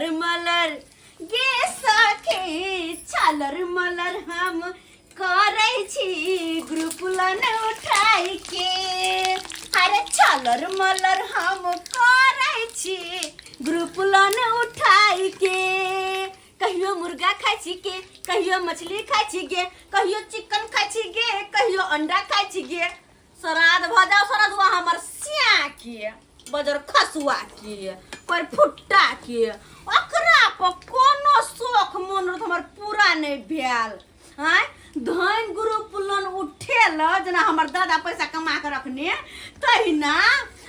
छलर मलर गे सखी, छलर मलर हम करै छी ग्रुप लोन उठाई के। अरे छलर मलर हम करै छी ग्रुप लोन उठाई के। कहियो मुर्गा खाइ छी के, कहियो मछली खाइ छी गे, कहियो चिकन खाइ छी गे, कहियो अंडा खाइ छी गे। श्राद्ध भऽ जाओ श्राद्धुआ हमर सिया के, बजर खसुआ के, पर फुट्टा के, ओकरा पर कोनो शौख मन हमर पूरा नहि भेल। आँय धन ग्रुप लोन उठेल जेना हमर दादा पैसा कमा के रखने तहिना,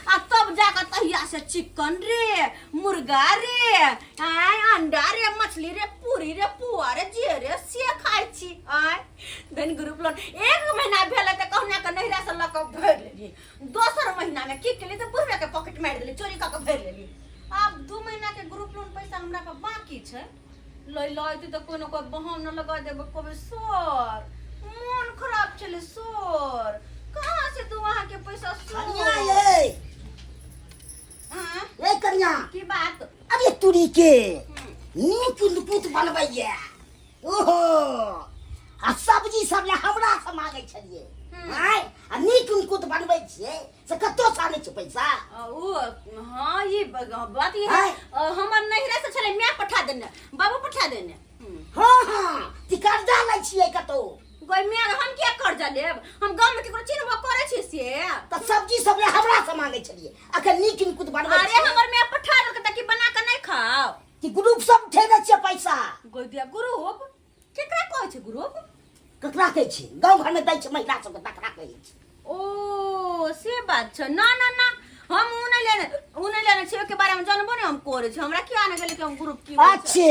आ तब जाके तहिया से चिकन रे, मुर्गा रे, आँय अंडा रे, मछली रे, पूरी रे, पुआ रे, जे रे से खाइ छी। आँय धन ग्रुप लोन एक महीना भेलै तऽ कहुना के नैहरा से लऽ कऽ भरि लेली, दोसर महीना में की केली तऽ बुढ़बे के पॉकेट मारि देली, चोरी कऽ के भरि लेली। आब 2 महीना के ग्रुप लोन पैसा हमरा पर बाकी छै, लै लैते तऽ कोनो कोइ बहाना लगा देबै, कहबै सर मोन खराब छलै सर, कहाँ से तू अहाँ के पैसा सर? कनिया ये। हाँ? ए कनिया। की बात? अरे तुरी के नीक नुपुत बनबैया, ओहो आ सब्जी सब ले हमरा से मांगै छलियै। आँय आ नीक नुकुत बनबै छियै से कतौ से आनै छै पैसा? ओ हाँ ये बात ये है। आँय? हमर नैहरा से छलै, my पठा देने, बाबू पठा देने। हाँ हाँ ती कर्जा लै छियै कतौ? गई my, हम किया कर्जा लेब? हम गाँव में केकरो चिन्हबो करै छियै से? तऽ सब्जी सब ले हमरा से मांगै छलियै, अखन नीक नुकुत बनबै अरे छियै। हमर my पठा देलकै तऽ की बना कऽ नहि खाउ? कि ग्रुप सब उठेने छियै पैसा? गोदिया ग्रुप केकरा कहै छै? ग्रुप ककरा कहै छै? गाँव घरमे दै छै महिला सबके तकरा कहै छै। ओ से बात छै। ना ना ना, हम उ नहि लेने, उ नहि लेने छियै, ओहिके बारेमे जानबो नहि हम करै छी, हमरा किया नहि गेलै कि हम ग्रुप की होइ छै। अच्छे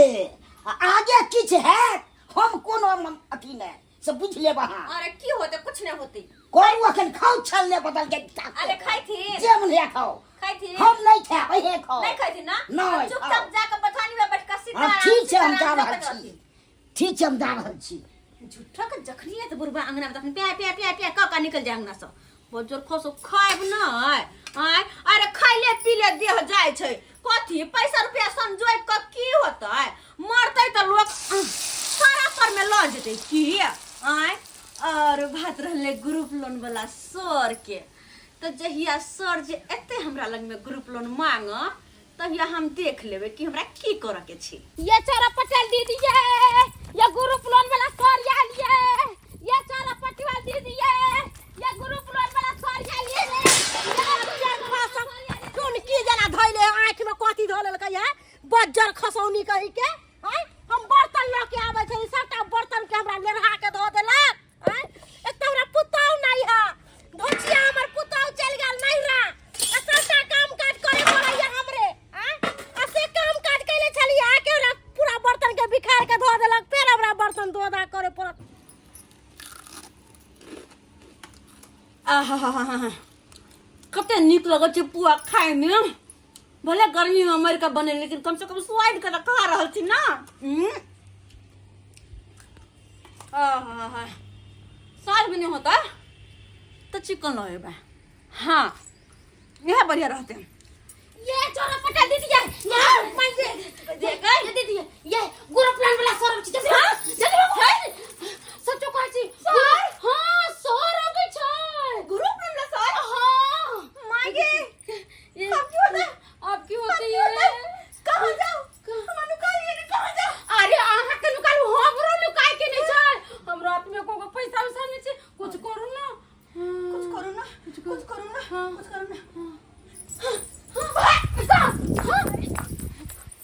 आ आगे किछु हैत हम कोनो अथी नहि से बुझि लेब अहाँ। अरे की होतै? कुछ नहि होतै। करू अखन खाउ छल ने बदल के। अरे खाइ जे मन है खाओ। खाइ हम नहीं खाएब, अहे खाओ। नहीं खाइ ना? नहीं, चुपचाप खाओ। जाके बथानी में बैठ के सीधा। हाँ ठीक छै, हम जा सीताराम रहल जपैत छी। ठीक छै, हम जा रहल छी। झूठा के जखनी है तो बुढ़बा अंगना में तखन प्या प्या प्या प्या कऽ कऽ निकल जाय अंगना से। बहुत जोर खसो खायब नहि। आँय अरे खाइले पीले देह जाइ छै, कथी पैसा रुपया संजोइ कऽ की होतै? मरतै तऽ लोक सारा पर में लऽ जेतै की? आँय और बात रहलै ग्रुप लोन वाला सर के, तऽ जहिया सर जे एते हमरा लग में ग्रुप लोन मांग तहिया हम देख लेबै कि हमरा की करऽ के छै। ये चोरा पटेल दीदी ये, ये ग्रुप लोन वाला सर आयल ये, ये चोरा पटिवाल दीदी ये, ये ग्रुप लोन वाला सर आयल ये। कोन की जना धैले आँखि में कथी धऽ लेलकै है बज्जर खसौनी कही के? आँय हम बर्तन लऽ के आबै छै, सबटा बर्तन के हमरा लेरहा के धऽ देलक। आँय एक तऽ हमरा पुतहु नहि है, धोचिया हमर पुतहु चलि गेल नैहरा, आ सबटा काम काज करे पड़ैया हमरे। आँय आ से काम काज कैले छलियै, आके हमरा पूरा बर्तन के बिखार के धऽ देलक, फेर हमरा बर्तन धो धा करे पड़त। आहा कते नीक लगै छै पुआ खायमे, भले गर्मी में मरि कऽ बने लेकिन कम से कम स्वाद के तऽ खा रहल छी ना। आहा साँझ में नहीं होता तो चिकन लऽ अयबै, हाँ इएह बढ़िया रहते। ये चोरा पटेल दीदी ये, ये मैं ये ये गई? ये दीदी ये, ये ग्रुप प्लान वाला सर छी, जल्दी भागो, जल्दी भागो। सचो कहै छी सर? हां सर अबै छै। ग्रुप प्लान वाला सर? हां। मागे ये अब की होता? अब की अब होते की ये? होता? कहाँ जाओ? हमरा नुका लिए ने, कहाँ जाओ? अरे अहाँ के नुकालू, हमरो नुकाय के नहीं छै, हमरा हाथ में कोनो पैसा उसा नहीं छै, कुछ करू ना। कुछ करू ना, कुछ करू ना, कुछ करू ना।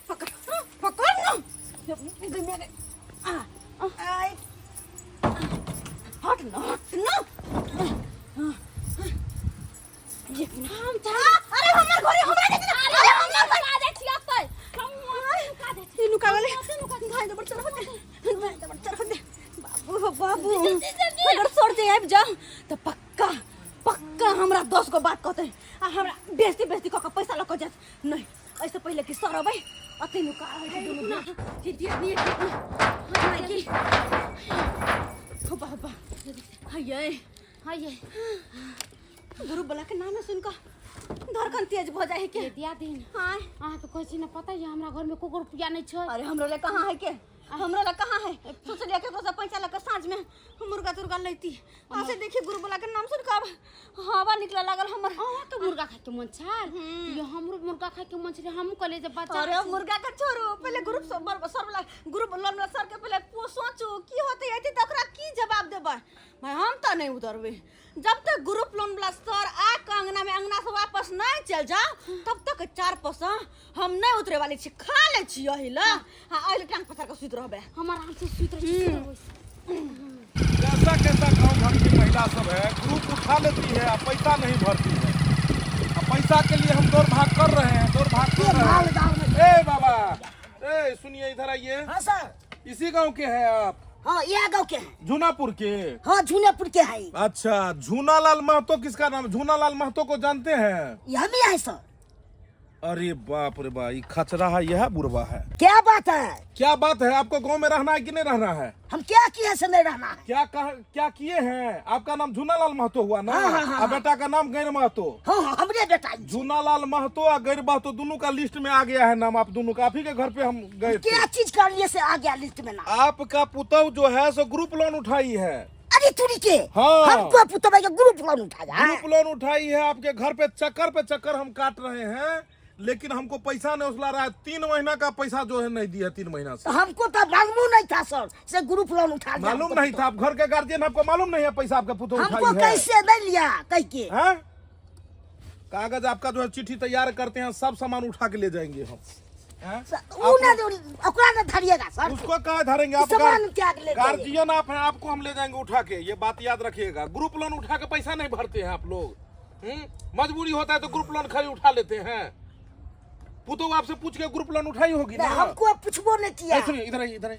पकड़ पकड़ ना, आ, हट ना, हट ना। हम अरे हमर घरे हमरा दे दे। अरे हमर नुका दे छी ओतै, हम नुका दे छी। ई नुका गेलै भाई, दबड़ चढ़ दे भाई, दबड़ चढ़ दे बाबू हो बाबू। अगर सर जे आबि जाओ तऽ पक्का पक्का हमरा 10 गो बात कहतै आ हमरा बेइज्जती बेइज्जती कऽ कऽ पैसा लऽ कऽ जायत। नहि, एहिसँ पहिले कि सर अबै अते नुका रहल छै दुनू भाई। दीदी, दीदी, दीदी। हो बाबा, हयै हयै ग्रुप वाला के नाम सुन कऽ धड़कन तेज भऽ जाइ है के। ये दिया दिन। हाँ। अहाँके कहै छी ने, पता ये हमरा घरमे कोको रुपया नहि छै। अरे हमरो ले कहाँ है के, हमरो ले कहाँ है? सोचलिए केकरो से पैसा लऽ के साँझ में मुर्गा तुर्गा लैती। आ से देखी गुरु बोला के नाम सुन के अब हवा निकले लागल हमर। अहाँके मुर्गा खाइके मन छल? ये हमरो मुर्गा खाइके मन छलै, हमहूँ कहलियै जे बच्चा। अरे मुर्गा के छोड़ू, पहले ग्रुप सर सर वाला ग्रुप लोन वाला सर के पहले सोचू की होते एती त ओकरा की जवाब देबै। भाई हम त नहीं उतरबै जब तक ग्रुप लोन वाला सर आ के अंगना में अंगना से वापस नहीं चल जाओ तब तक चार पसा हम नहीं उतरे वाली छी। खा ले छी अही ला। हां अही ला टांग पसार के सुत रहबे। हम आराम से सुत रहै छी, सुत रहबै। कैसा कैसा गांव घर की महिला सब है, ग्रुप उठा लेती है और पैसा नहीं भरती है। अब पैसा के लिए हम दौड़ भाग कर रहे हैं, दौड़ भाग कर रहे हैं। ए बाबा, ए सुनिए, इधर आइए। हाँ सर। इसी गांव के हैं आप? हाँ, यह गांव के हैं। जूनापुर के? हाँ, जूनापुर के हैं। अच्छा, झूनालाल महतो किसका नाम? झूनालाल महतो को जानते हैं? यह भी है सर। अरे बाप रे बा, ये खचरा है, यह बुढ़वा है। क्या बात है? क्या बात है? आपको गांव में रहना है कि नहीं रहना है? हम क्या किए से नहीं रहना है? क्या कह, क्या किए हैं? आपका नाम झूनालाल महतो हुआ ना? हाँ, हाँ, हाँ, और बेटा का नाम गैर महतो। हाँ, हाँ, हमरे बेटा ही। झूनालाल महतो और गैर महतो दोनों का लिस्ट में आ गया है नाम। आप दोनों का आप ही के घर पे हम गए थे। क्या चीज कर लिए से आ गया लिस्ट में नाम? आपका पुतहु जो है सो ग्रुप लोन उठाई है। अरे तुरी के? हाँ। हमको पुतहु के ग्रुप लोन उठाया। ग्रुप लोन उठाई है। आपके घर पे चक्कर हम काट रहे हैं, लेकिन हमको पैसा नहीं उसला रहा है। 3 महीना का पैसा जो है नहीं दिया, 3 महीना से। हमको तो मालूम नहीं था सर, से ग्रुप लोन उठा लिया। मालूम हमको नहीं तो। था? आप घर के गार्जियन, आपको मालूम नहीं है पैसा आपका पुतहु हमको उठाई है? कैसे नहीं लिया कह के? हाँ? कागज आपका जो है चिट्ठी तैयार करते हैं, सब सामान उठा के ले जाएंगे हम। हैं? उ ना ओकरा ना धरिएगा सर। उसको कहाँ धरेंगे आप? सामान क्या ले जाइए? गार्जियन आप हैं, आपको हम ले जाएंगे उठा के, ये बात याद रखिएगा। ग्रुप लोन उठा के पैसा नहीं भरते हैं आप लोग। मजबूरी होता है तो ग्रुप लोन खाली उठा लेते हैं। पुतोह आपसे पूछ के ग्रुप लोन उठाई होगी ना? हमको पूछबो नहीं किया। सुनिए, इधर आइए, इधर आइए।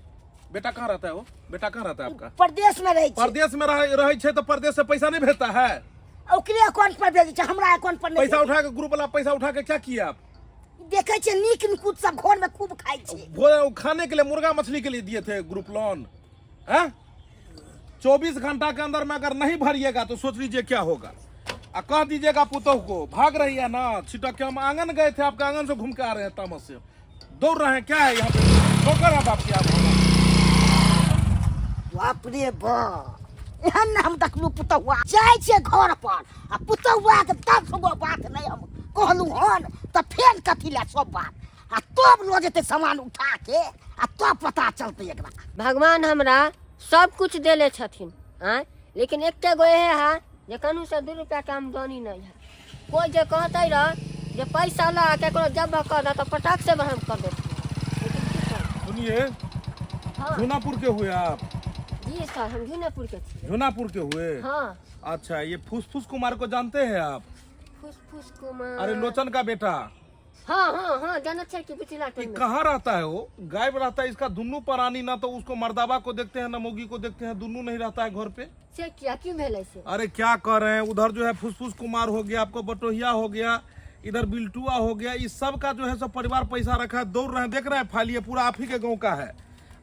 बेटा कहाँ रहता है वो? बेटा कहाँ रहता है आपका? परदेश में रहै छै। परदेश में रहै छै तो परदेश से पैसा नहीं भेजता है? ओकरे अकाउंट पर भेजै छै, हमरा अकाउंट पर नहीं। पैसा उठा के, ग्रुप वाला पैसा उठा के क्या किया आप? देखै छियै नीक नुकुत सब घर में खूब खाइ छै। वो खाने के लिए, मुर्गा मछली के लिए दिए थे ग्रुप लोन। हैं? 24 घंटा के अंदर में अगर नहीं भरिएगा तो सोच लीजिए क्या होगा। आ कह दीजिएगा पुतोह को, भाग रही है ना छिटक के। हम आंगन गए थे, आपके आंगन से घूम के आ रहे हैं, तामस से दौड़ रहे हैं। क्या है यहाँ पे नौकर है बाप की आप? बाप रे बाप, एहन ने हम देखलू पुतहुआ जाइ छियै घर पर आ पुतहुआ के 10 गो बात नहीं हम कहलू हन तऽ फेर कथी लए सब बात आ तब लऽ जेतै सामान उठा के आ तब पता चलतै एकरा। भगवान हमरा सब कुछ देले छथिन आँय, लेकिन एकटे गो इहे है जे कनहुसँ 2 रुपैआके आमदनी नहि है। कोइ जे कहतै रह जे पैसा ला केकरो जमा कर दे तऽ पटाक से हम कर देतियै, लेकिन की करब? सुनिए। हाँ। जूनापुर के हुए आप? जी सर, हम जूनापुर के छियै। जूनापुर के हुए? हाँ। अच्छा, ये फुसफुस कुमार को जानते हैं आप? फुसफुस कुमार? अरे लोचन का बेटा। हाँ हाँ हाँ, जानत छै कि पिछला ये टाइम में। कहाँ रहता है? वो गायब रहता है। इसका दुनू प्राणी ना तो उसको मर्दाबा को देखते हैं ना मोगी को देखते हैं, दुनू नहीं रहता है घर पे। से किया की भेलै से? अरे क्या कर रहे हैं, उधर जो है फुसफुस कुमार हो गया, आपको बटोहिया हो गया, इधर बिल्टुआ हो गया, इस सब का जो है सब परिवार पैसा रखा है। दौड़ रहे हैं, देख रहे हैं फाइल, ये पूरा आप ही के गाँव का है।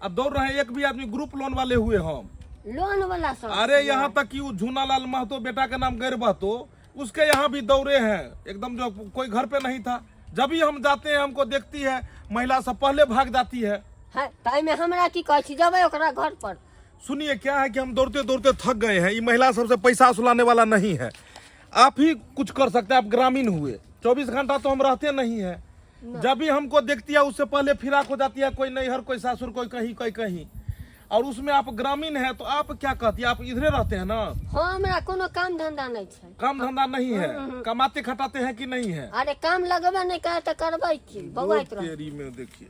अब दौड़ रहे हैं, एक भी आदमी ग्रुप लोन वाले हुए हम लोन वाला सब। अरे यहाँ तक कि वो झूनालाल महतो, बेटा का नाम गैर महतो, उसके यहाँ भी दौड़े हैं एकदम, जो कोई घर पे नहीं था। जब भी हम जाते हैं हमको देखती है महिला सब पहले भाग जाती है। है तऽ एहिमे हमरा की कहै छी, जेबै ओकरा घर पर। सुनिए, क्या है कि हम दौड़ते दौड़ते थक गए हैं। ये महिला सबसे पैसा वसूलाने वाला नहीं है। आप ही कुछ कर सकते हैं, आप ग्रामीण हुए। 24 घंटा तो हम रहते नहीं है। जब भी हमको देखती है उससे पहले फिराक हो जाती है, कोई नैहर, कोई सासुर, कोई कहीं कोई कहीं। और उसमें आप ग्रामीण है तो आप क्या कहती है? आप इधरे रहते हैं ना? हाँ, हमरा कोनो काम धंधा नहीं छै। काम धंधा नहीं है? कमाते खटाते हैं कि नहीं है? अरे काम लगबे नहीं करे तऽ करबै की, बौआइत रह। तेरी में देखिए,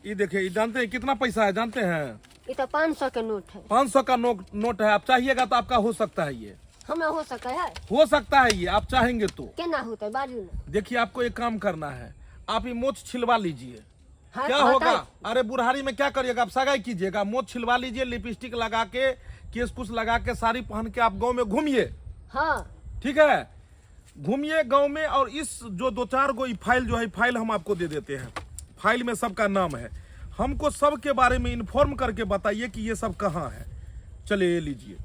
ये देखिए, ये जानते हैं कितना पैसा है? जानते हैं? ई तऽ 500 के नोट है। 500 का नोट है। आप चाहिएगा तो आपका हो सकता है ये। हमरा हो सकै है? हो सकता है ये, आप चाहेंगे तो। केना होतै बाजू ने। देखिए, आपको एक काम करना है, आप ये मोछ छिलवा लीजिए। हाँ, क्या बताइ। होगा? अरे बुढ़ारी में क्या करिएगा आप? सगाई कीजिएगा, मोछ छिलवा लीजिए, लिपस्टिक लगा के, केस कुछ लगा के, साड़ी पहन के आप गांव में घूमिए। हाँ। ठीक है, घूमिए गांव में। और इस जो 2-4 गो फाइल जो है, फाइल हम आपको दे देते हैं, फाइल में सबका नाम है। हमको सबके बारे में इन्फॉर्म करके बताइए कि ये सब कहाँ है। चलिए ये लीजिए,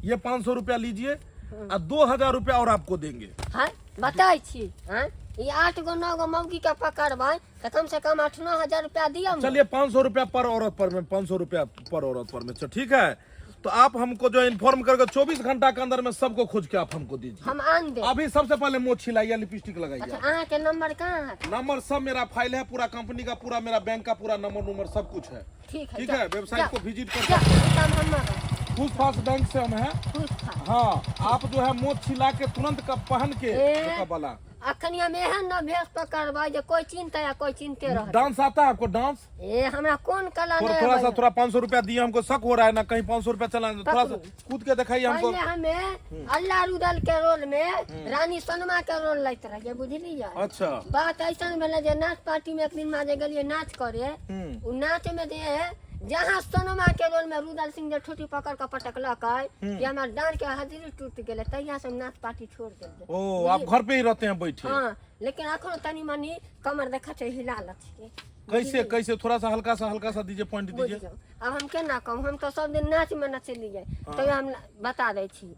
ये 500 रुपया लीजिए और 2000 रुपया और आपको देंगे। हाँ? बताइ छी आँय ई 8 गो 9 गो मौगी के पकड़बै तऽ कम से कम 8 9 हजार रुपया दियौ ने। चलिए 500 रुपया पर औरत पर में, 500 रुपया पर औरत पर में। अच्छा ठीक है, तो आप हमको जो इन्फॉर्म करके 24 घंटा के अंदर में सबको खोज के आप हमको दीजिए। हम आन देब। अभी सबसे पहले मोछ छिलाइए, लिपस्टिक लगाइए। अच्छा अहाँ के नंबर कहाँ है? नंबर सब मेरा फाइल है, पूरा कंपनी का, पूरा मेरा बैंक का पूरा नंबर नंबर सब कुछ है। ठीक है, ठीक जाओ, है, वेबसाइट जाओ, को विजिट कर जाओ, सकते हैं। काम हमर है। फूस बैंक से हम हैं। फूस फास। हाँ, आप जो है मोछ छिला के तुरंत का पहन के ए। मेकअप वाला। अखन हम एहन न भेष पकड़बै जे कोई चिंता या कोई चिंते रह। डांस आता है आपको? डांस? ए हमरा कोन कला थोड़ा नहीं थोड़ा सा आबैया। थोड़ा 500 रुपया दिए, हमको शक हो रहा है ना कहीं 500 रुपया चला, थोड़ा सा कूद के दिखाइए हमको। पहले हमें अल्लाह रुदल के रोल में रानी सोनमा के रोल लैत रहिए, बुझलियै? अच्छा। बात ऐसा भेलै जे नाच पार्टी में एक दिन माँ जे गेलियै नाच करे, उ नाच में जे है जहाँ सोनमा के रोल में रुदल सिंह जे ठोटी पकड़ के पटकलकै कि हमर डांड के हाजिरी टूट गेलै, तहिया से हम नाच पार्टी छोड़ देलियै। ओ आप घर पे ही रहते हैं बैठे? हाँ, लेकिन अखनो तनी मनी कमर देखा छै हिला लथिए। कैसे कैसे? थोड़ा सा हल्का सा, हल्का सा दीजिए, पॉइंट दीजिए। बुझियौ आब हम केना कहू, हम तऽ सब दिन नाच में नचलियै, तैयो हम बता दै छी।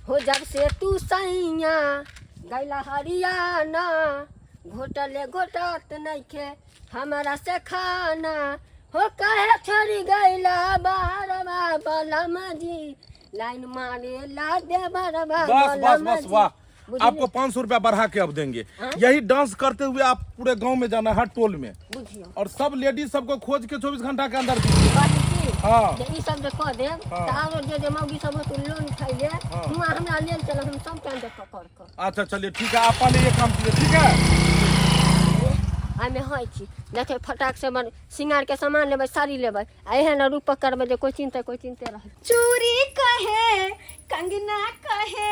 हो जब से तू सैया गैला हरियाणा, घोटले घोटत नइखे हमरा से खाना, हो कहे छोड़ी गैला बारवा बलम जी, लाइन मारे ला दे बरवा बस बस बलम बस जी। वाह, बुझलियै? आपको 500 रुपया बढ़ा के अब देंगे। यही डांस करते हुए आप पूरे गांव में जाना, हर टोल में, बुझियौ। और सब लेडीज सबको खोज के 24 घंटा के अंदर दीजिए। बात की हाँ। जे ई सब जे कऽ देब तऽ आरो जे जे मौगी सब होत लोन खैले हुआँ हमरा लेल चलब, हम सब टाइम देख कऽ कर। अच्छा चलिए ठीक है, आप पहले ये काम कीजिए, ठीक है? एहिमे होइ छी देखै फटाक से बड़ श्रृंगार के सामान लेबै, साड़ी लेबै, आ एहन रूप करबै जे कोइ चिन्ते कोइ चिन्ते रहै। चूड़ी कहे कंगना कहे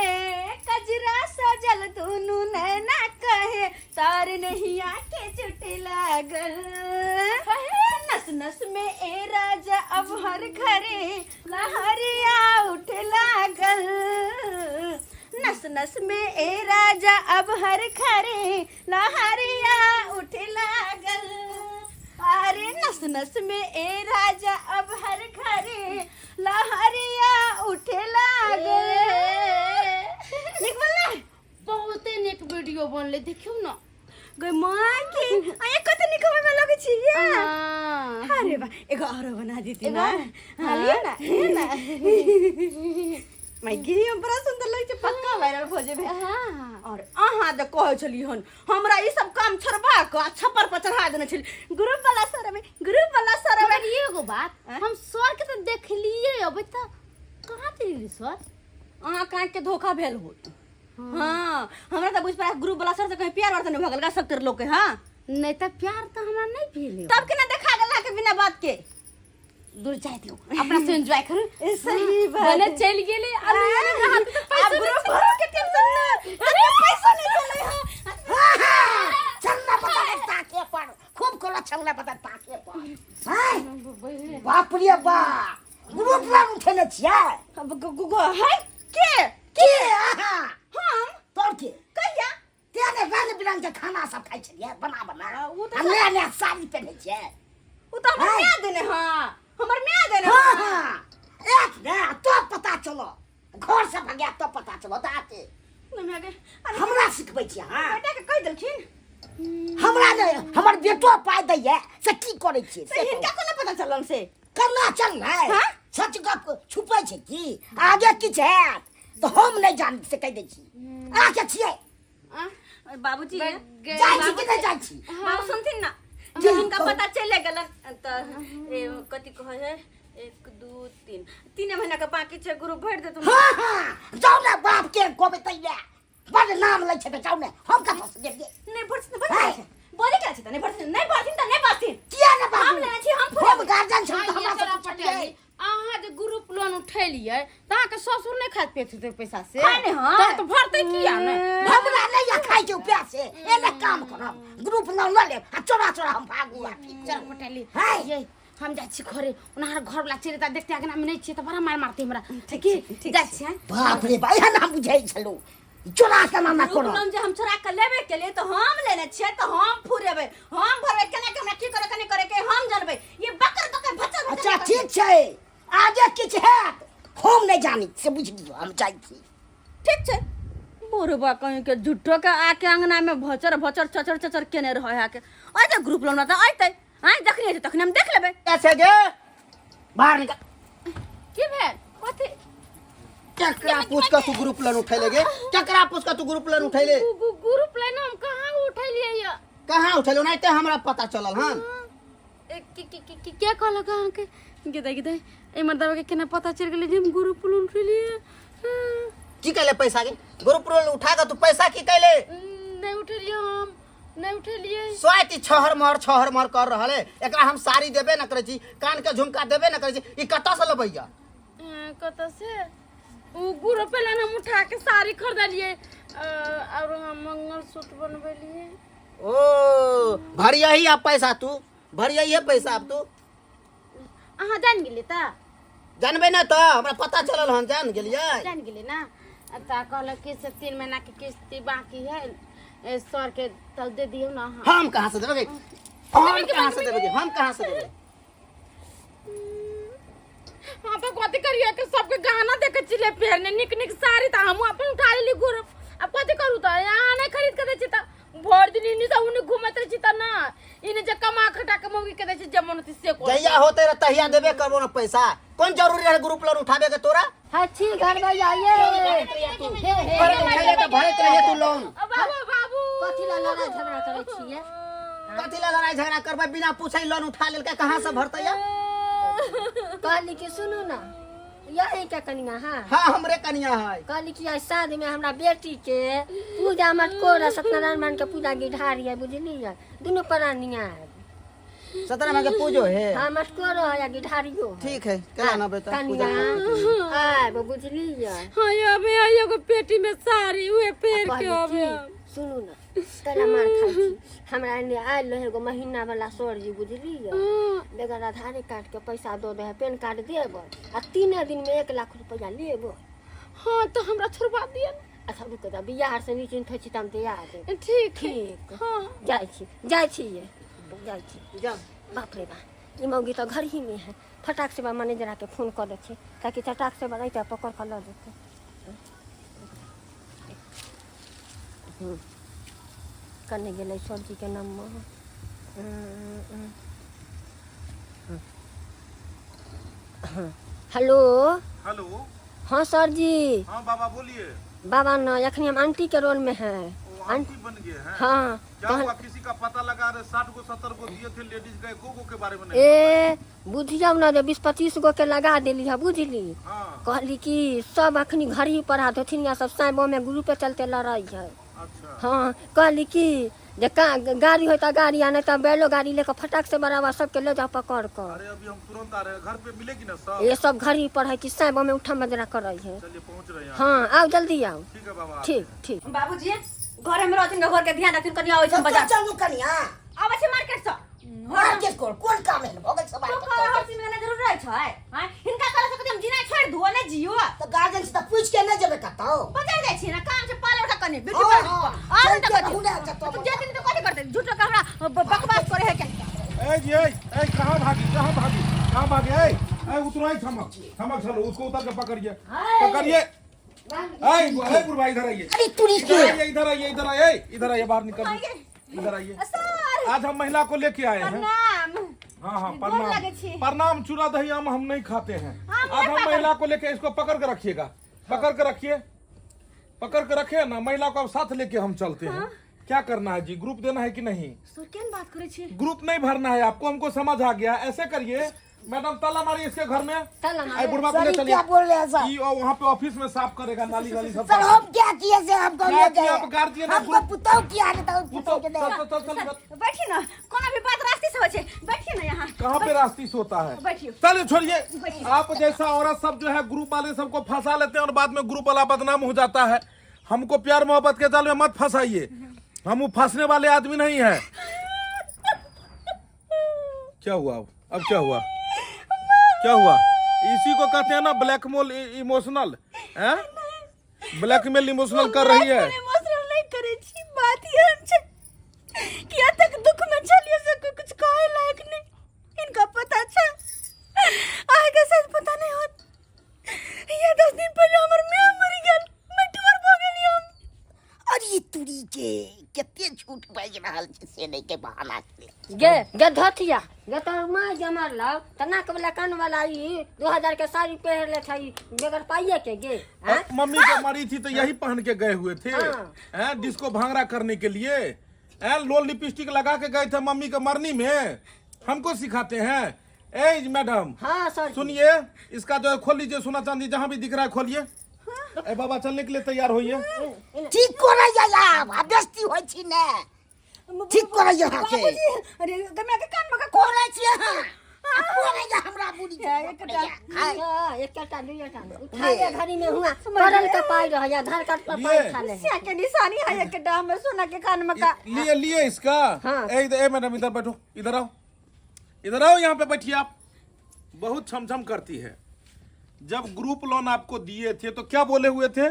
कजरा सजल दुनू नैना कहे, तार नहिया के चुट लागल, नस नस में ए राजा अब हर घरे लहरिया उठ लागल, नस नस में ए राजा अब हर घरे लहरिया उठ लागल, अरे नस नस में ए राजा अब हर घरे लहरिया उठ लागल। नीक बनलै? बहुते नीक वीडियो बनलै, देखियौ न। गै माँ के आया कते नीक होय में लगै छी ये। हाँ। अरे वाह, एगो औरो बना देती ना। हाँ, लिअ ना, लिअ ना। माय गे, हम बड़ा सुंदर लगै छै, पक्का वायरल भऽ जेबै। हाँ। और अहाँ जे कहै छली हन हमरा ई सब काम छोड़बा कऽ आ छप्पर पर चढ़ा देने छली ग्रुप वाला सर में, ग्रुप वाला सर में। मगर एगो बात, हम सर के तऽ देखलियै अबै तऽ कहाँ चलि गेली सर? अहाँ काँख के धोखा भेल होत। हाँ, हमरा तऽ बुझ पड़ा ग्रुप वाला सर से कहीं प्यार वार तऽ नहि भऽ गेल का सब तेरे लोग के? हाँ नहि तऽ प्यार तऽ हमरा नहि भेल। तब केना देखा गेल अहाँके बिना बात के? दूर जाय दियौ, अपना से एंजॉय करू। ए, सही बात। बने चलि गेलै आलू हाथ तऽ आब पैसा ग्रुप भरो के टेंशन ना, अरे पैसा नहीं चले। हाँ छल्ला बता ताके पर खूब कोला छल्ला बता ताके पर। हाय बाप रे बाप, ग्रुप लोन उठेने छियै? अब गु- गु- गु- है के के अहाँ? हम? तोर के कहिया? ते ने रंग बिरंग के खाना सब खाइ छलियै बना बना, आ, उ तऽ आ नया नया साड़ी पहिनै छियै। उ तऽ हमर हाय। माय देने हँ, हमर माय देने। हाँ हाँ, एक ने तब पता चलो, घर से भगिया तब पता चलो ताके। नहि माय गे, अरे हमरा सिखबै छियै? हाँ बेटा के कहि देलखिन। हमरा नहि, हमर बेटो पाइ दैये से की करै छियै से से कहू। हिनका कोना पता चलल से? केना चललै? हाँ? सच गप छुपै छै की? आगे किछु हैत तऽ हम नहि जानी से कहि दै छी। अहाँके छियै? बाबूजी जाइ छी कि नहि जाइ छी? बाबू सुनथिन ना, जी, जब हिनका कहू। पता चलि गेलन तऽ ए, कथी कहै है, 1 2 3, 3 महीना के बाकी छै, गुरु भरि देतुन। हाँ हाँ, जाउ ने बाप के कहबै तैले बड़ नाम लै छै तऽ जाउ ने, हम कतऽ से गेलियै? नहि भरथिन तऽ भरथिन, बोले क्या छै तऽ नहि भरथिन, नहि भरथिन तऽ नहि भरथिन। किया ने बाबू? हम लेने छी, हम हम गार्जियन छी तऽ हमरा चला से पटेल, पुछलियै। अहाँ जे ग्रुप लोन उठेलियै तऽ अहाँके ससुर नहि खाइत पियैत हेतै पैसा से? खाय नहि हय। तब तऽ भरतै किया नहि? हमरा नहि यऽ खाइ के उपाय से एने काम करब, ग्रुप लोन लऽ लेब आ चोरा चोरा हम भागू आ की चल पटेली, हाय। ये हम जाइ छी घरे, ओना घर वाला चलि जेता, देखते अगना में नहि छियै तऽ बड़ा मार मारते हमरा। ठीक छै, जाइ छी। बाप रे बाप, एहन हम बुझै छलहुँ चोरा के ना ग्रुप करब। लोन जे हम चोरा के लेबे के लिए तऽ हम लेने छियै तऽ हम फुरेबै, हम भरबै, केना के हमरा की करे के नहि करे के हम जानबै। ये बकर बकर भचर भचर। अच्छा ठीक छै, आगे किछु हैत हम नहि जानी से बुझि लियौ, हम जाइ छी। ठीक छै। बुढ़बा कहीं के झूठो के आके अंगना में भचर भचर चचर चचर केने रहे आके अइते ग्रुप लोन तऽ अइते आइ जखनी अइते तखनी हम देख लेबै। कैसे गे बाहर निकल। की भेल कथी? केकरा पूछ के तू ग्रुप लोन उठैले गे? केकरा पूछ के तू ग्रुप लोन उठैले? ग्रुप लोन हम कहाँ उठैलियै य? कहाँ उठैले? ओनाहिते हमरा पता चलल हन। ए, के के के के के कहलक अहाँके? गे गे एहि मर्दबा के केना पता चलि गेलै जे हम ग्रुप लोन उठेलियै? हाँ। की कैले पैसा के? ग्रुप लोन उठा के तू पैसा की कैले? नहि उठेलियै हम, नहि उठेलियै। स्वाति छहर महर छहर महर कर रहल है। एकरा हम साड़ी देबे न करै छी, कान के झुमका देबे न करै छी, ई कतऽ से लबैया? कतऽ से? उ ग्रुप लोन हम उठा के साड़ी खरीदलियै और हम मंगलसूत्र बनबेलियै। ओ भरिया ही अब पैसा, तू भरिया ही पैसा अब तू। अहाँ जान गेलियै तऽ? जानबे न तऽ हमरा पता चलल हन, जान गेलियै। जान गेलियै ना? तऽ कहलक कि से 3 महीना के किस्ती बाकी है, ए, सर के तब दे दियौ ना अहाँ। हम कहाँ से देबै? हम कहाँ से देबै? हम कहाँ से देबै? हाँ तो कथी करिए के सबके गहना देखे छिले पहने निक निक साड़ी तऽ हमहूँ अपन उठा लेली ग्रुप। अब कथी करू तऽ यहाँ नहीं खरीद के दै छी तऽ भरि दिन इन्ने से उन्ने घूमैत रहै छी तऽ ना इन्ने जे कमा खटा के मौगी के दै छी जे मन होतै से कर। जहिया होते रह तहिया देबे करबो ना पैसा। कोन जरूरी रहे ग्रुप लोन उठाबे के तोरा? हाँ छी घर भैया ये। हे हे। अरे उठैले तऽ भरैत रहिए तू लोन। बाबू बाबू कथी ला लड़ाई झगड़ा करै छियै? कथी ला लड़ाई झगड़ा करबै? बिना पूछे लोन उठा लेलकै, कहाँ से भरतै या? कहली कि सुनू ना, यही के कनिया? हाँ हाँ हमरे कनिया है। कहली कि आइ साँझ में हमरा बेटी के पूजा मटकोरा सत्यनारायण भगवान के पूजा गिरधारी है, बुझलियै? दुनू प्राणी आयब। सत्यनारायण के पूजो है? हाँ मटकोरो है या गिरधारियो है। ठीक है, केना ना बेटा कनिया आयब, बुझलियै? हाँ अबे एगो पेटी में साड़ी उहे पेर के कहली अबे। कि सुनू ना, तोरा मार खाइ छी। हमरा एने आयल रहै एगो महीना वाला सर जी, बुझलियै? बगैर आधारे कार्ड के पैसा दऽ दै है, पेन कार्ड देबै आ 3 दिन में 1 लाख रुपया लेबै। हाँ तो हमरा छोड़वा दिअ। अच्छा रुक जा, बियाह से निश्चिंत होइ छी तऽ हम दिया देब। ठीक ठीक। हाँ जाइ छी, जाइ छी ये, जाइ छी। जा। बाप रे बा, ई मौगी तऽ घर ही में है। फटाक से बा मैनेजरा के फोन कऽ दै छी ताकि चटाक से बा अइतै पकड़ कऽ लऽ जेतै। कने गेलै सब्जी के नम्बर? हेलो। हेलो। हाँ सर जी। हाँ बाबा बोलिए। बाबा न, अखनी हम आंटी के रोल में है। ओ आंटी बन गए हैं? हाँ। क्या हुआ, किसी का पता लगा रहे? 60 गो 70 गो दिए थे लेडीज का, एको गो के बारे में नहीं? ए बुझियौ न जे 20-25 गो के लगा देली है, बुझली? हाँ। कहली कि सब अखनी घर ही पर धोथिनिया सब साइबो में ग्रुप पे चलते लड़ाई है। अच्छा। हाँ कहली कि जे का गाड़ी होता गाड़ी आ नहीं तो बैलो गाड़ी लेकर फटाक से बराबर सबके ले जाओ पकड़ कर। अरे अभी हम तुरंत आ रहे हैं, घर पे मिलेगी ना सब? ये सब घर ही पर है कि साइबो में उठा मजरा कर रही है। चलिए पहुंच रहे हैं। हाँ आओ जल्दी आओ। ठीक है बाबा। ठीक ठीक। बाबूजी घर में रहथिन, घर के ध्यान रखथिन। कनिया आबै छै बाजार? चलू कनिया। आबै छै मार्केट से। मार्केट कोन कोन काम है भऽ गेल सब? तो मार्केट हर चीज में जरूर रहै छै। हैं हिनका कहला से हम जीना छोड़ दुओ नहीं जियो। तऽ गार्जियन से तऽ पूछ के नहि जेबै कतौ? बाजार जाइ छी ना, काम छै पार्लर का कनी ब्यूटी हाँ, पार्लर हाँ। और चलते तऽ कथी रहू ने, कतौ। तो जे दिन तऽ कथी करतै? झूठो के हमरा बकवास करे है के? ए जी ए ए कहाँ भागी, कहाँ भागी, कहाँ भागी? ए ए उतरो, ए थमक थमक, चलो उसको उतार के पकड़िए पकड़िए। ए ए गुरु भाई इधर आइए। अरे तुरी के इधर आइए, इधर आइए, इधर आइए, इधर आइए, बाहर निकल, इधर आइए। सर आज हम महिला को लेके आए हैं। प्रणाम। हाँ हाँ गोर प्रणाम। लगे छी। प्रणाम। चूड़ा दही आम हम नहीं खाते हैं। हम आज नहीं हम पकड़- महिला को लेके, इसको पकड़ के रखिएगा, पकड़ के रखिए, पकड़ के रखिए ना। महिला को अब साथ लेके हम चलते हैं। क्या करना है जी, ग्रुप देना है कि नहीं? सर केहन बात करै छी? ग्रुप नहीं भरना है आपको, हमको समझ आ गया। ऐसे करिए मैडम, ताला मारिए इसके घर में। ताला मारिए। आई बुढ़वा को ले सर, ये चलिए। क्या बोल रहे हैं सर? ये और वहाँ पे ऑफिस में साफ करेगा नाली वाली सब। सर हम क्या किए से हमको क्या ले किया? गए? आप गार्जियन हैं, हमको ग्रुप- पुतौ किया नहीं तो पुतौ- पुतौ के चल नहीं। चल चल चल चल। बैठिए ना, कोनो भी बात रास्ते से होइ छै, बैठिए ना यहाँ। कहाँ पे रास्ती सोता है? बैठिए। चलिए छोड़िए। आप जैसा औरत सब जो है ग्रुप वाले सबको फंसा लेते हैं और बाद में ग्रुप वाला बदनाम हो जाता है। हमको प्यार मोहब्बत के जाल में मत फंसाइए, हम वो फंसने वाले आदमी नहीं है। क्या हुआ अब? अब क्या हुआ, क्या हुआ? इसी को कहते हैं ना ब्लैकमेल इमोशनल है, ब्लैकमेल इमोशनल कर रही है। इमोशनल नहीं करै छी, बात एहन छै कि तक दुख में चलिए से कोई कुछ कहे लायक नहीं। इनका पता छै आगे शायद पता नहीं होत, ये 10 दिन पहले हमर माय मरि गेल, मटुअर भऽ गेली हम। झूठ बाजि रहल छी से नहि के बहाना के गे गे धोतिया गे तोहर माँ जे मारलक तऽ नाक वाला कान वाला ई 2000 के साड़ी पहिर ले छै बगैर पाइये के गे आँय? मम्मी जब मरी थी तो यही पहन के गए हुए थे हाँ। हैं डिस्को भांगड़ा करने के लिए हैं लोल लिपस्टिक लगा के गए थे मम्मी के मरनी में हमको सिखाते हैं ए मैडम हाँ सर जी। सुनिए इसका जो है खोल लीजिए सोना चांदी जहाँ भी दिख रहा है खोलिए ए बाबा चलने के लिए तैयार होइए ठीक करैया आब आ बेस्ती होइ छी ने ठीक करैया अहाँके बाबूजी अरे गम्या के कान में का करै छी अहाँ आ करैया हमरा बुढ़ी के एकटा। हाय। हाँ, एकटा दुइटा उठा घड़ी में हुआ करल के पाई रह या धान काट पर पाई खा ले सिया के निशानी है एकटा हमर सोना के कान में का लिए लिए इसका हाँ। ए इधर ए मैडम इधर बैठो इधर आओ इधर आओ यहाँ पे बैठिए आप बहुत छमछम करती है जब ग्रुप लोन आपको दिए थे तो क्या बोले हुए थे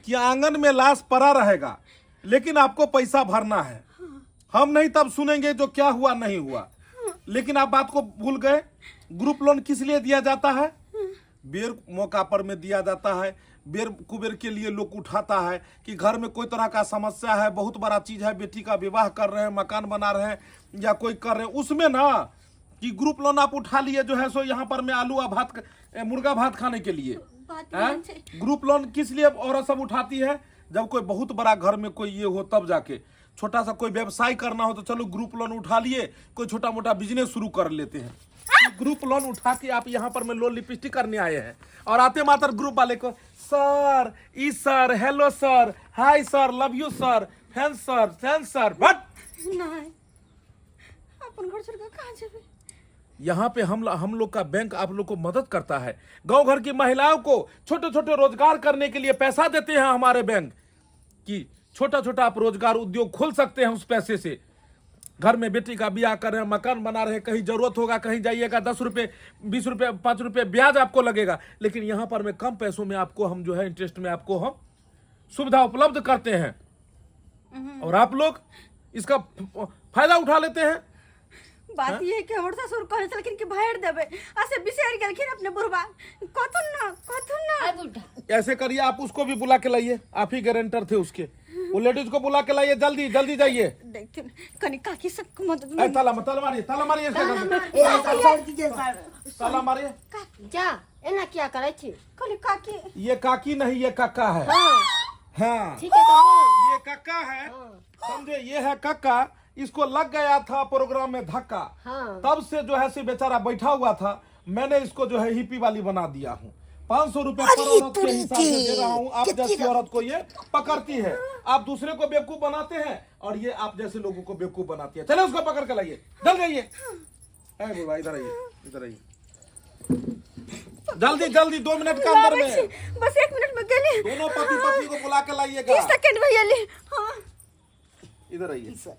कि आंगन में लाश पड़ा रहेगा लेकिन आपको पैसा भरना है हम नहीं तब सुनेंगे जो क्या हुआ नहीं हुआ लेकिन आप बात को भूल गए ग्रुप लोन किस लिए दिया जाता है बेर मौका पर में दिया जाता है बेर कुबेर के लिए लोग उठाता है कि घर में कोई तरह का समस्या है बहुत बड़ा चीज है बेटी का विवाह कर रहे हैं मकान बना रहे हैं या कोई कर रहे हैं उसमें ना कि ग्रुप लोन आप उठा लिए जो है सो यहाँ पर में आलू और भात मुर्गा भात खाने के लिए बात हैं? ग्रुप लोन किस लिए औरत सब उठाती है जब कोई बहुत बड़ा घर में कोई ये हो तब जाके छोटा सा कोई व्यवसाय करना हो तो चलो ग्रुप लोन उठा लिए कोई छोटा मोटा बिजनेस शुरू कर लेते हैं ग्रुप लोन उठा के आप यहाँ पर में लोन लिपस्टिक करने आए हैं और आते मात्र ग्रुप वाले को sir E sir hello sir hi sir love you sir fan sir fan sir but नहीं अपन घर छोड़ के कहाँ जेबे यहाँ पे हम लोग का बैंक आप लोग को मदद करता है गांव घर की महिलाओं को छोटे छोटे रोजगार करने के लिए पैसा देते हैं हमारे बैंक कि छोटा छोटा आप रोजगार उद्योग खोल सकते हैं उस पैसे से घर में बेटी का ब्याह कर रहे हैं मकान बना रहे हैं कहीं जरूरत होगा कहीं जाइएगा 10 रुपये 20 रुपये 5 रुपये ब्याज आपको लगेगा लेकिन यहाँ पर में कम पैसों में आपको हम जो है इंटरेस्ट में आपको हम सुविधा उपलब्ध करते हैं और आप लोग इसका फायदा उठा लेते हैं बात ये है कि हमर ससुर कहने छलखिन कि भरि देबै आ से बिसरि गेलखिन अपने बुढ़बा कथुन ना कथुन ना आइ बुढ़ा ऐसे करिए आप उसको भी बुला के लाइए आप ही गारंटर थे उसके वो लेडीज को बुला के लाइए जल्दी जल्दी जाइए देखथिन कनि काकी सबके मदद ए, ताला ताला मारिए ताला मारिए इसके घर में। ए सर सर दीजिए सर ताला मारिए जा एना किया करै छी कहली काकी ये काकी नहीं ये काका है हाँ हाँ ठीक है तो ये काका है समझे ये है काका इसको लग गया था प्रोग्राम में धक्का हाँ। तब से जो है से बेचारा बैठा हुआ था मैंने इसको जो है हिप्पी वाली बना दिया हूँ 500 रुपए पर अरे औरत के तुरी हिसाब से दे रहा हूँ आप कितनी जैसी औरत को ये पकड़ती है आप दूसरे को बेवकूफ बनाते हैं और ये आप जैसे लोगों को बेवकूफ बनाती है चले उसको पकड़ के लाइए जल जाइए ए बुढ़वा इधर आइए इधर आइए जल्दी जल्दी 2 मिनट के अंदर लाबै में छी बस 1 मिनट में गेली दोनों पति पत्नी को बुला के लाइएगा 30 सेकेंड में गेली हाँ इधर आइए सर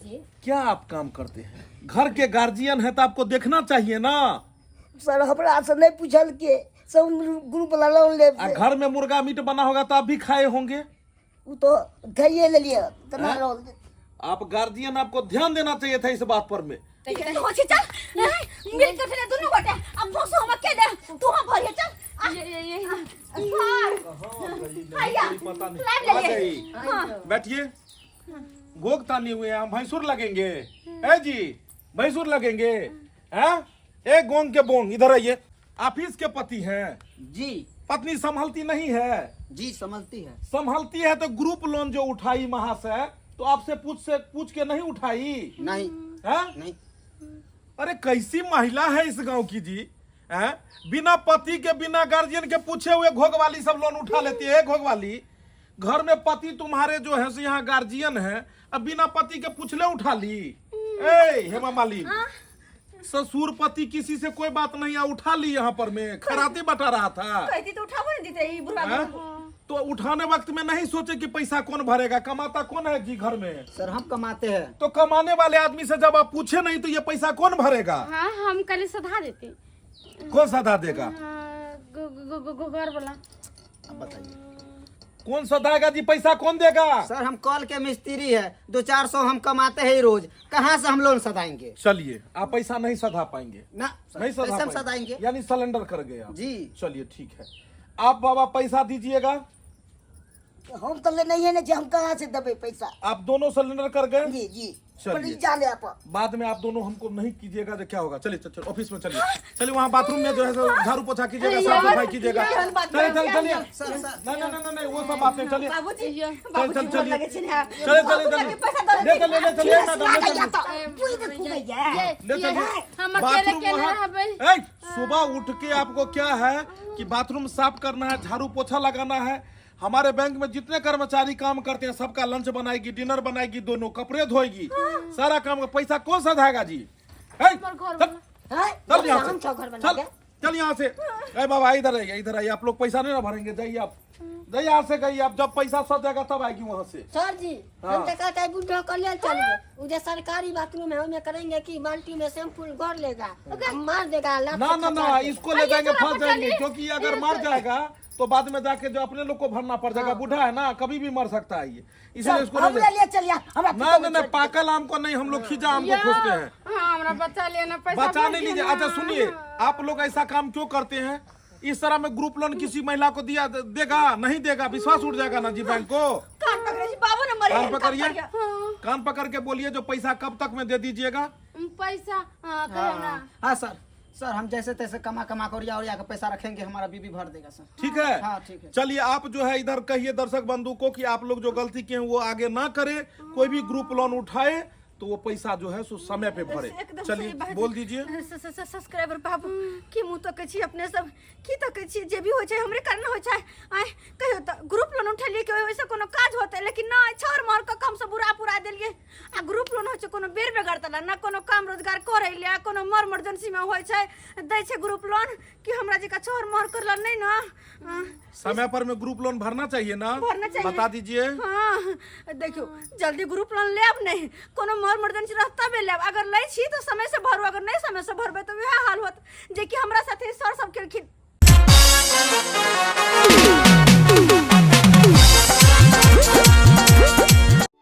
जी क्या आप काम करते हैं घर के गार्जियन है तो आपको देखना चाहिए ना सर हमरा से नहीं पूछल के सब ग्रुप वाला लोन ले आ घर में मुर्गा मीट बना होगा तो आप भी खाए होंगे उ तो खाइए लेलिए तना लोन आप गार्जियन आपको ध्यान देना चाहिए था इस बात पर में हो छी चल मिल के फिर दुनू गोटे अब भोसो हम अकेले तू हम भरिए चल आ, ये ये ये भर आया पता नहीं लाइव आ ले गई। बैठिए गोग तानी हुए हैं हम भैंसुर लगेंगे ए जी भैंसुर लगेंगे हैं ए गोंग के बोंग इधर आइए ऑफिस के पति हैं जी पत्नी संभलती नहीं है जी समझती है संभलती है तो ग्रुप लोन जो उठाई वहां से तो आपसे पूछ के नहीं उठाई नहीं हैं नहीं अरे कैसी महिला है इस गांव की जी हैं बिना पति के बिना गार्जियन के पूछे हुए घोग वाली सब लोन उठा लेती है घोग वाली घर में पति तुम्हारे जो है सो यहाँ गार्जियन है अब बिना पति के पूछले उठा ली ए हेमा मालिनी ससुर पति किसी से कोई बात नहीं आ उठा ली यहाँ पर में खराती बटा रहा था कहती तो उठाबो नहीं देते ई बुढ़वा हैं? तो उठाने वक्त में नहीं सोचे कि पैसा कौन भरेगा कमाता कौन है जी घर में सर हम कमाते हैं तो कमाने वाले आदमी से जब आप पूछे नहीं तो ये पैसा कौन भरेगा हाँ हम कल सधा देते कौन सधा देगा हाँ, गो- गो- गो- घर वाला अब बताइए कौन सधाएगा जी पैसा कौन देगा सर हम कल के मिस्त्री है 200-400 हम कमाते हैं रोज कहाँ से हम लोन सधाएंगे चलिए आप पैसा नहीं सधा पाएंगे ना सर, नहीं सधा कैसे हम पाएंगे। हम तो लेने ही नहीं छी, हम कहाँ से देबै पैसा? आप दोनों सरेंडर कर गए? जी जी। चलिए। पर ई जाने आप। बाद में आप दोनों हमको नहीं कीजिएगा तो क्या होगा। चलिए चल चल ऑफिस में चलिए, चलिए वहाँ बाथरूम में जो है सो झाड़ू पोछा कीजिएगा, साफ सफाई कीजिएगा। चलिए चलिए चलिए, नहीं नहीं नहीं नहीं वो सब बातें, चलिए। बाबूजी, चल बाबूजी चल गोर चलिए, लगै छिन है। चलिए चलिए बाबू चलिए, लगे पैसा दऽ ले चलिए, ले चलिए मैडम, ले लागैया चलिए। तऽ बुझि खुगैया। ले चलिए। हम अकेले बाथरूम केना वहाँ रहबै? ए, सुबह उठ के आपको क्या है कि बाथरूम साफ करना है, झाड़ू पोछा लगाना है। हमारे बैंक में जितने कर्मचारी काम करते हैं सबका लंच बनाएगी, डिनर बनाएगी, दोनों कपड़े धोएगी, सारा काम का पैसा कौन सधाएगा जी? ए, चल, हैं? चल यहाँ हम से, छौ घर बना चल के। चल यहाँ से। अरे बाबा इधर आइए, इधर आइए, आप लोग पैसा नहीं ना भरेंगे, जाइए आप, जाइए यहाँ से, गई आप, जब पैसा सध जाएगा तब आएगी वहाँ से। सर जी, हाँ। हम तो कहते हैं बुढ़ा को ले चलिए, उधर सरकारी बाथरूम है, उसमें करेंगे कि बाल्टी में शैम्पू घोर लेगा, मार देगा लात ना से ना ना, खचा देगा। इसको ले जाएंगे फंस जाएंगे, क्योंकि ये अगर मर जाएगा तो बाद में जाके जो अपने लोग को भरना पड़ जाएगा। बूढ़ा है ना, कभी भी मर सकता है ये, इसलिए इसको ले हमरे जाए। लिए चलिए, हमरा ना ना ना, पाकल आम को नहीं, हम लोग खींचा आम को खोजते हैं। हाँ, हमरा बचा लेना पैसा बचा भर नहीं दिया लीजिए। ना। अच्छा सुनिए, आप लोग ऐसा काम क्यों करते हैं? इस तरह में ग्रुप लोन किसी महिला को दिया देगा नहीं देगा, विश्वास उठ जाएगा ना जी बैंक को। कान पकड़े छी बाबू ने मरे कान कान पकड़िए, पकड़िए। कान पकड़ के बोलिए जो पैसा कब तक में दे दीजिएगा। पैसा, हाँ कहो ना। हाँ सर, सर हम जैसे तैसे कमा कमा कर ओरिया ओरिया के पैसा रखेंगे, हमारा बीबी भर देगा सर। ठीक है, हाँ, ठीक है। चलिए आप जो है इधर कहिए दर्शक बंधु को कि आप लोग जो गलती किए हैं वो आगे ना करें, कोई भी ग्रुप लोन उठाए तो वो पैसा जो है सो समय पे भरे। एकदम चलिए सही बात। बोल दीजिए। सब्सक्राइबर बाबू, की मुँह तकै छी अपने सब, की तकै छी? जे भी होइ छै हमरे कारण होइ छै। आँय कहियो तऽ ग्रुप लोन उठेलियै कि ओहिसँ कोनो काज होतै, लेकिन नहि, छर मर कऽ कम से बुरा पुरा देलियै। आ ग्रुप लोन होइ छै कोनो बेर बेगरता ला ना, कोनो काम रोजगार करै ले, कोनो मर इमरजेंसी में होइ छै दै छै ग्रुप लोन, कि हमरा जकाँ छर मर करला नहि ने। समय पर में ग्रुप लोन भरना चाहिए ना? भरना चाहिए। बता दीजिए। हाँ देखियो, जल्दी ग्रुप लोन लेब नहीं, कोनो मर इमरजेंसी रहत तबे लेब। अगर लै छी तऽ समय से भरू, अगर नहीं समय से भरबै तऽ वएह हाल होत जे कि हमरा साथे सर सब केलखिन।